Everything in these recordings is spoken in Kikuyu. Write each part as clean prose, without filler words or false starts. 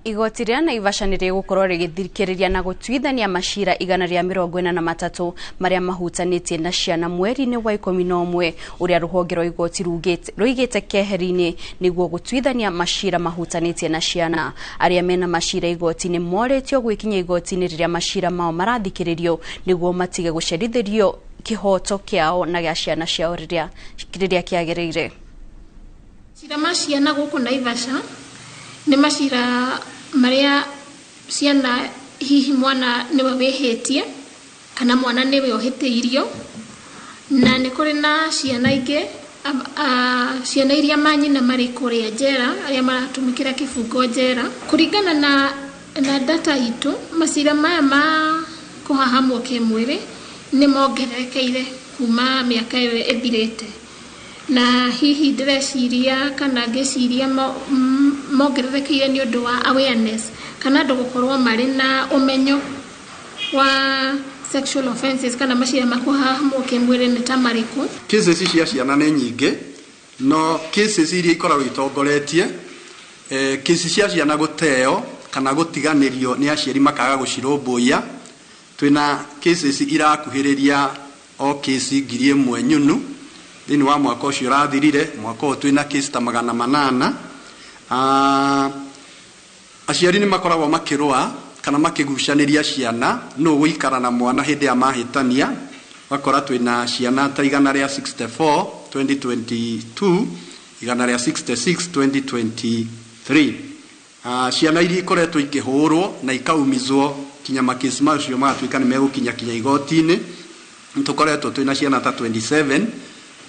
Igoti rĩa Naivasha nĩ rĩgũkorwo rĩgĩthikĩrĩria na gũtuithania macira 143 marĩa mahutanĩtie na ciana mweri-inĩ wa 11 ũrĩa rũhonge rwa igoti rũigĩte keheri-inĩ nĩguo gũtuithania macira mahutanĩtie na ciana. Arĩa mena macira igoti-inĩ morĩtio gwĩkinyia igoti-inĩ rĩrĩa macira mao marathikĩrĩrio nĩguo matige gũcerithĩrio kĩhoto kĩao na gĩa ciana ciao rĩrĩa kĩagĩrĩire. Macira ma ciana gũkũ Naivasha nĩ macira marĩa ciana hihi mwana nĩwe wĩhĩtie kana mwana nĩwe ũhĩtĩirio, na nĩ kũrĩ na ciana ingĩ, ciana iria manyina marĩ kũrĩa njera, arĩa maratũmĩkĩra kĩbungo njera. Kũringana na data itũ, macira maya ma kũhahamwo kĩmwĩrĩ nĩ mongererekeire kuma mĩaka ĩyo ĩthirĩte, na hihi ndĩreciria kana ngĩciria mongererekeire nĩ ũndũ wa awareness kana andũ gũkorwo marĩ na ũmenyo wa sexual offences kana macira ma kũhahamwo kĩmwĩrĩ nĩ ta marĩkũ. Cases cia ciana nĩ nyingĩ, no cases iria ikoragwo itongoretie cases cia ciana gũteo kana gũtiganĩrio nĩ aciari makaga gũcirũmbũiya, twĩna cases irakuhĩrĩria o case 1000 nyunu thĩinĩ wa mwaka ũcio ũrathirire. Mwaka ũyũ twĩna case ta 800. Aciari nĩ makoragwo makĩrũa kana makĩgucanĩria ciana nũ gũikara na mwana hĩndĩ ya mahĩtania. Ũgakora twĩna ciana ta 164 2022, 166 2023. Ciana iria ikoretwo ikĩhũrwo na ikaumizwo kinya makesi macio magatuĩka nĩ megũkinya kinya igoti-inĩ, nĩtũkoretwo twĩna ciana ta 27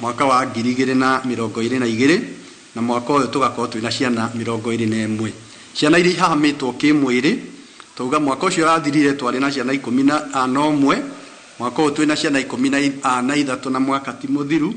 mwaka wa 2022, na mwaka ũyũ tũgakorwo twĩna ciana 21. Ciana iria ihahamĩtwo kĩmwĩrĩ, tauga mwaka ũcio ũrathirire twarĩ na ciana 11, mwaka ũyũ twĩna ciana 13 na mwaka ti mũthiru.